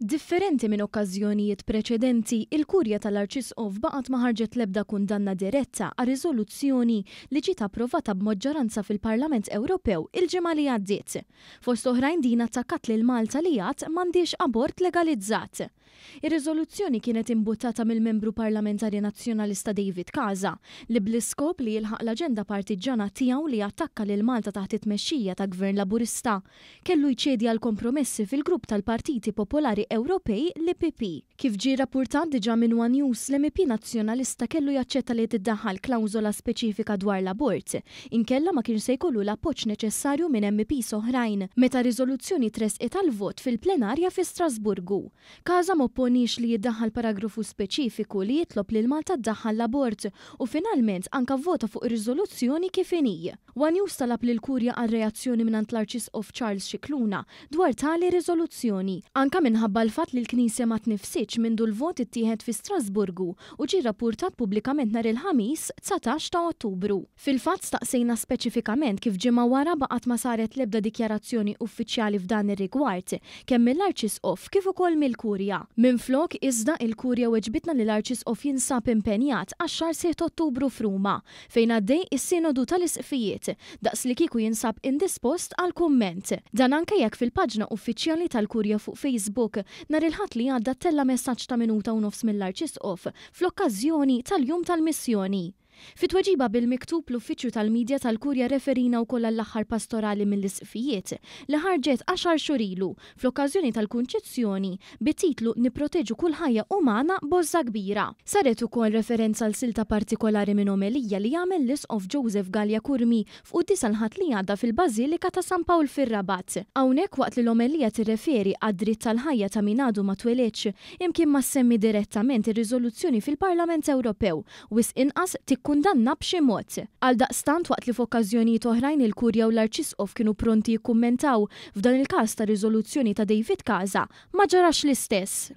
Differenti minn okkażjonijiet preċedenti, il-Kurja tal-Arċisqof baqgħet ma ħarġet l-ebda kundanna diretta għar-riżoluzzjoni li ġiet approvata b'maġġoranza fil-Parlament Ewropew il-ġimgħa li għaddiet. Fost oħrajn din attakkat lil Malta li għad m'għandhiex abort legalizzat. Ir-riżoluzzjoni kienet imbuttata mill-Membru Parlamentari Nazzjonalista David Casa, li bl-iskop li jilħaq l-aġenda partiġġana tiegħu li jattakka lil Malta taħt it-tmexxija ta' Gvern Laburista, kellu jċedi għal kompromessi fil-grupp tal-Partiti Popolari Ewropej, l-EPP. Kif ġie rrappurtat diġà minn one News, l-MEP Nazzjonalista kellu jaċċetta li tiddaħħal klawżola speċifika dwar l-abort, inkella ma kienx se jkollu l-appoġġ neċessarju minn MEPs oħrajn meta r-riżoluzzjoni tressqet għall-vot fil-plenarja fi Strasburgu. Casa m'opponiex li jiddaħħal paragrafu speċifiku li jitlob lil Malta ddaħħal l-abort u finalment anka vvota fuq ir-riżoluzzjoni kif inhi. One News talab lill-Kurja għal reazzjoni mingħand l-Arċisqof Charles Scicluna dwar tali riżoluzzjoni, anka minħabba l-fatt li l-Knisja ma tnifsitx mindu l-vot ittieħed fi Strasburgu u ġie rrappurtat pubblikament nhar il-Ħamis, 19 ta' Ottubru. Fil-fatt staqsejna speċifikament kif ġimgħa wara baqgħet ma saret l-ebda dikjarazzjoni uffiċjali f'dan ir-rigward, kemm mill-Arċisqof kif ukoll mill-Kurja. Minflok, iżda, il-Kurja weġbitna li l-Arċisqof jinsab impenjat għax-xahar sħiħ t'Ottubru f'Ruma, fejn għaddej is-Sinodu tal-Isqfijiet, daqslikieku jinsab indispost għal kumment. Dan anke jekk fil-paġna uffiċjali tal-Kurja fuq Facebook, nhar il-Ħadd li għadda ttella' messaġġ ta' minuta u nofs mill-Arċisqof fl-okkażjoni tal-Jum tal-Missjoni. Fi tweġiba bil-miktub, l-Uffiċċju tal-Media tal-Kurja rreferina wkoll għall-aħħar pastorali mill-Isqfijiet li ħarġet għaxar xhur ilu fl-okkażjoni tal-Kunċizzjoni bit-titlu Nipproteġu kull ħajja umana b'għożża kbira. Saret ukoll referenza għal silta partikolari minn omelija li għamel l-Isqof Joseph Galea Curmi f'quddiesa l-Ħadd li għadda fil-Bażilika ta' San Pawl fir-Rabat. Hawnhekk waqt li l-omelija tirreferi għad-dritt tal-ħajja ta' min għadu ma twelidx, imkien ma ssemmi direttament ir-riżoluzzjoni fil-Parlament Ewropew, wisq inqas tikkundanna b'xi mod. Għaldaqstant waqt li f'okkażjonijiet oħrajn il-Kurja u l-Arċisqof kienu pronti jikkummentaw, f'dan il-każ ta' riżoluzzjoni ta' David Casa, ma ġarax l-istess.